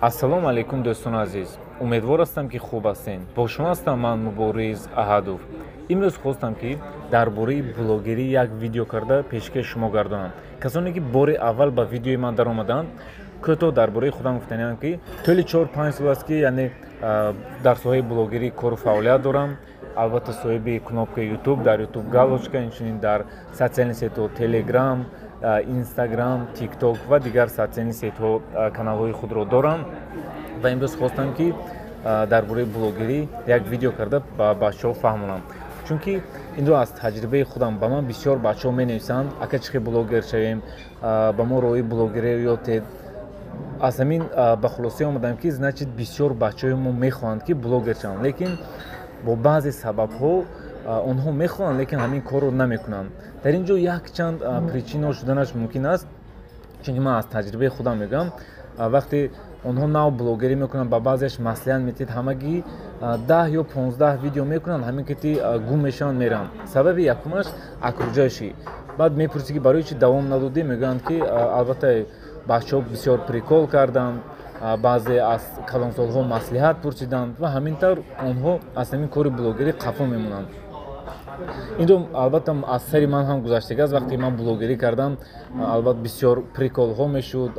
Ассалому алайкум, дӯстони азиз! Умедвор ҳастам, ки хуб ҳастед. Бо шумо ҳастам ман, Мубориз Аҳадов. Имрӯз хостам, ки дар бораи блогерӣ як видео карда пешкаши шумо гардонам. Касоне ки бори аввал ба видеои ман даромаданд, кӯтоҳ дар бораи худам гуфтаниам, ки тӯли 4-5 сол аст, ки яъне дар соҳаи блогерӣ кору фаъолият дорам. Албатта, соҳиби кнопкаи Ютуб, дар Ютуб галочка, инчунин дар социальный сетьҳо Телеграм, Инстаграм, Тикток ва дигар социальный сетьҳо каналҳои худро дорам. Ва имрӯз хостам, ки дар бораи блогерӣ як видео карда ба бачаҳо фаҳмонам, чунки инро аз таҷрибаи худам ба ман бисёр бачаҳо менависанд: «Ака, чӣ хел блогер шавем? Ба мо роҳи блогериро ёд диҳед». Аз ҳамин ба хулосае омадам, ки, значит, бисёр бачаҳои мо мехоҳанд, ки блогер шаванд, лекин бо баъзе сабабҳо онҳо мехоҳанд, лекин ҳамин корро намекунанд. Дар ин ҷо якчанд причинаҳо шуданаш мумкин аст, чунки ман аз таҷрибаи худам мегӯям. Вақте онҳо нав блогерӣ мекунанд, ба баъзеаш маслиҳат метиҳед, ҳамагӣ 10 ё 15 видео мекунанд, ҳамин кити гум мешаванд, мераванд. Сабаби якумаш окружающий. Баъд мепурсӣ, ки барои чӣ давом надодӣ? Мегӯянд, ки албатта, бачаҳо бисёр прикол карданд, баъзе аз калонсолҳо маслиҳат пурсиданд ва ҳамин тавр онҳо аз ҳамин кори блогерӣ қафо мемонанд. Инро, албатта, аз сари ман ҳам гузаштага аст. Вақте ман блогерӣ кардам, албатта, бисёр приколҳо мешуд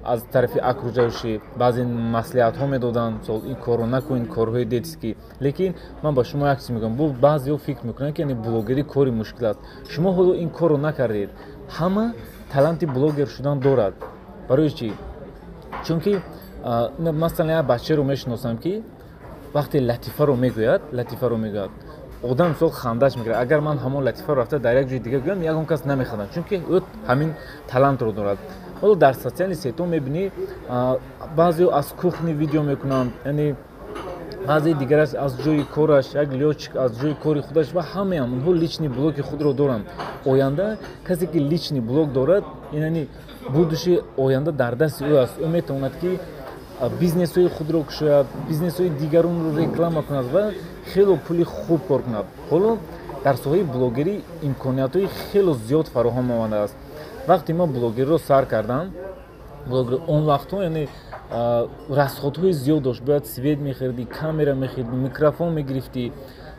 аз тарафи окружающий, баъзе маслиҳатҳо медоданд, мисол, ин корро накун, ин корҳои детский. Лекин ман ба шумо як чиз мегӯям: бо баъзеҳо фикр мекунанд, ки яъне блогерӣ кори мушкил аст. Шумо ҳоло ин корро накардед. Ҳама таланти блогер шудан дорад. Барои чӣ? Чунки, масалан, як бачаеро мешиносам, ки вақте латифаро мегӯяд, одам, мисол, хандаш мегирад. Агар ман ҳамон латифаро рафта дар як ҷои дига гӯям, ягон кас намехандад, чунки ӯ ҳамин талантро дорад. Ҳоло дар социальный сетьҳо мебинӣ, баъзео аз кухни видео мекунанд, яъне баъзеи дигараш аз ҷои кораш, як лётчик аз ҷои кори худаш, ва ҳамаам онҳо личный блоги худро доранд. Оянда касе ки личный блог дорад, яъне будущий, оянда дар дасти ӯ аст. Ӯ метавонад, ки бизнесҳои худро кушояд, бизнесҳои дигаронро реклама кунад ва хело пули хуб кор кунад. Ҳоло дар соҳаи блогерӣ имкониятҳои хело зиёд фароҳам омадааст. Вақте ман блогерро сар кардам, он вақтҳо, яъне, расходҳои зиёд дошт: бояд свет мехӯрдӣ, камера мехӯрдӣ, микрофон мегирифтӣ.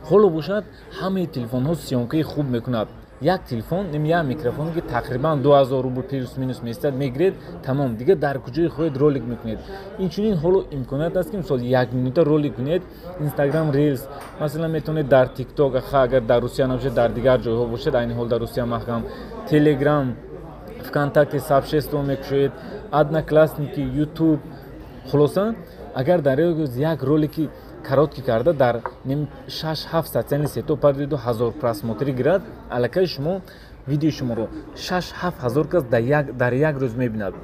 Ҳоло бошад, ҳамаи телефонҳо съёмкаи хуб мекунад. Як телефон, як микрофоне, ки тақрибан 2000 рубл плюс минус меистад, мегиред, тамом, дигар дар куҷое хоҳед, ролик мекунед. Инчунин ҳоло имконият аст, ки, мисол, як минута ролик кунед, Инстаграм Рилс, масалан, метавонед дар Тикток, агар дар Русия набошед, дар дигар ҷойҳо бошед, айни ҳол дар Русия маҳкам, Телеграм, ВКонтакте сообщество мекушоед, Одноклассники, Ютуб. Хулоса, агар дар як ролики короткий карда дар шаш ҳафт социальный сетьҳо пардиду 1000 просмотр гирад, аллакай шумо видеои шуморо 6-7 ҳазор кас дар як рӯз мебинад.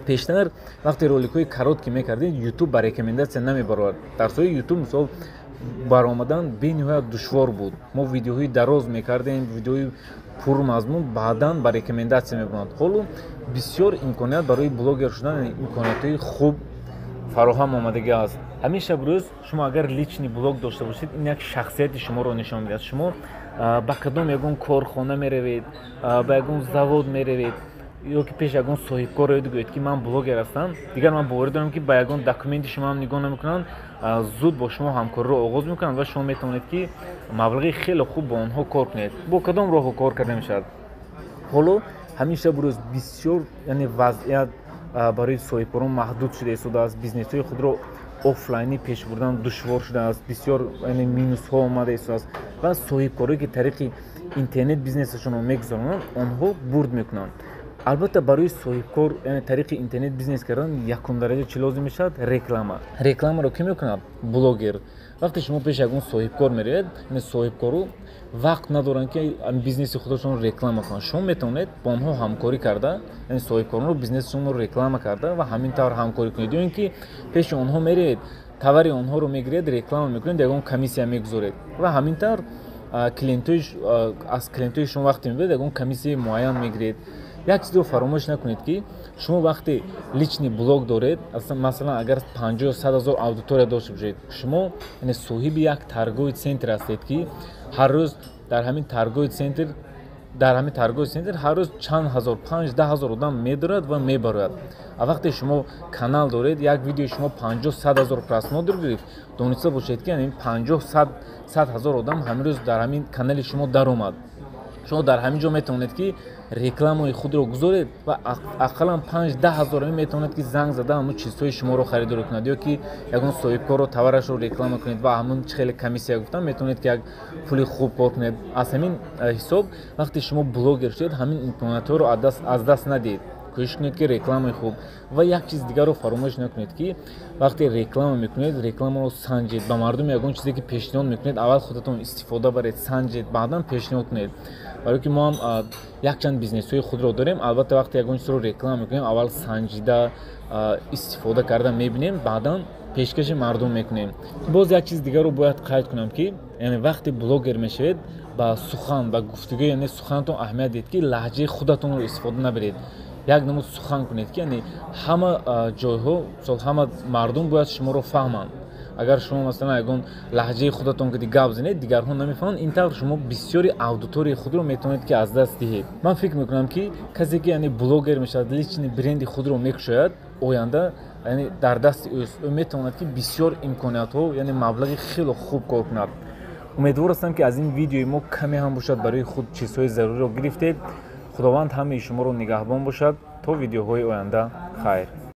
Пештар вақте роликҳои короткий мекардед, Ютуб ба рекомендация намебаровард. Дар соҳаи Ютуб, мисол, баромадан бениҳоят душвор буд. Мо видеоҳои дароз мекардем, видеои пурмазмун, баъдан ба рекомендация мебуранд. Ҳоло бисёр имконият барои блогер шудан, имкониятҳои хуб фароҳам омадагӣ аст. Ҳамин шаб рӯз шумо агар личный блог дошта бошед, ин як шахсияти шуморо нишон медиҳад. Шумо ба кадом ягон корхона меравед, ба ягон завод меравед ё ки пеш ягон соҳибкор роед, гӯед, ки ман блогер ҳастам, дигар ман боварӣ дорам, ки ба ягон документи шумо ҳам нигоҳ намекунанд, зуд бо шумо ҳамкориро оғоз мекунанд ва шумо метавонед, ки маблағи хеле хуб бо онҳо кор кунед. Бо кадом роҳҳо кор карда мешавад? Ҳоло ҳамин шабу рӯз бисёр, яъне, вазъият барои соҳибкорон маҳдуд шуда истодааст. Бизнесҳои худро офлайнӣ пеш бурдан душвор шудааст, бисёр, яъне, минусҳо омада истодааст ва соҳибкорое ки тариқи интернет бизнесашонро мегузаронанд, онҳо бурд мекунанд. Албатта, барои соҳибкор, яъне, тариқи интернет бизнес кардан якум дараҷа чӣ лозим мешавад? Реклама. Рекламаро кӣ мекунад? Блогер. Вақте шумо пеши ягон соҳибкор меравед, яъне соҳибкору вақт надоранд, ки бизнеси худашонро реклама кунанд. Шумо метавонед бо онҳо ҳамкорӣ карда, яъне соҳибкоронро бизнесашонро реклама карда ва ҳамин тавр ҳамкорӣ кунед, ё ин ки пеши онҳо меравед, товари онҳоро мегиред, реклама мекунед, ягон комиссия мегузоред ва ҳамин тавр аз клиентҳои шумо вақте мебиёд, ягон комиссияи муайян мегиред. Як чизро фаромӯш накунед, ки шумо вақте личный блог доред, масалан, агар 50-100 ҳазор аудитория дошта бошед, шумо, яъне, соҳиби як торговый центр ҳастед, ки ҳар рӯз дар ҳамин торговый центр Дар ҳамин торговый центр ҳар рӯз чанд ҳазор, 5-10 ҳазор одам медорад ва мебарояд. А вақте шумо канал доред, як видеои шумо 50-100 ҳазор просмотр гирифт, дониста бошед, ки 50-100 ҳазор одам ҳамин рӯз дар ҳамин канали шумо даромад. Шумо дар ҳамин ҷо метавонед, ки рекламаи худро гузоред ва ақаллан 5-10 ҳазор метавонед, ки занг зада ҳамун чизҳои шуморо харидорӣ кунад ё ки ягон соҳибкорро, товарашро реклама кунед ва ҳамун чӣ хеле комиссия гуфтам, метавонед, ки як пули хуб кор кунед. Аз ҳамин ҳисоб, вақте шумо блогер шудед, ҳамин имкониятҳоро аз даст надиҳед. Кӯшиш кунед, ки рекламаи хуб. Ва як чиз дигарро фаромӯш накунед, ки вақте реклама мекунед, рекламаро санҷед. Ба мардум ягон чизе ки пешниҳод мекунед, аввал худатон истифода баред, санҷед, баъдан пешниҳод кунед. Барое ки мо ҳам якчанд бизнесҳои худро дорем, албатта, вақте ягон чизро реклама мекунем, аввал санҷида, истифода карда мебинем, баъдан пешкаши мардум мекунем. Боз як чиз дигарро бояд қайд кунам, ки яъне вақте блогер мешавед, ба сухан, ба гуфтугӯ, яъне суханатон аҳамият диҳед, ки лаҳҷаи худатонро истифода набаред. Як намуд сухан кунед, ки яъне ҳама ҷойҳо, мисол, ҳама мардум бояд шуморо фаҳманд. Агар шумо, масалан, ягон лаҳҷаи худатон ки гап занед, дигарҳо намефаҳманд, ин тавр шумо бисёри аудиторияи худро метавонед, ки аз даст диҳед. Ман фикр мекунам, ки касе ки яъне блогер мешавад, личный бренди худро мекушояд, оянда яъне дар дасти ӯст, ӯ метавонад, ки бисёр имкониятҳо, яъне маблағи хело хуб кор кунад. Умедвор ҳастам, ки аз ин видеои мо каме ҳам бошад, барои худ чизҳои заруриро гирифтед. Худованд ҳамаи шуморо нигаҳбон бошад. То видеоҳои оянда, хайр.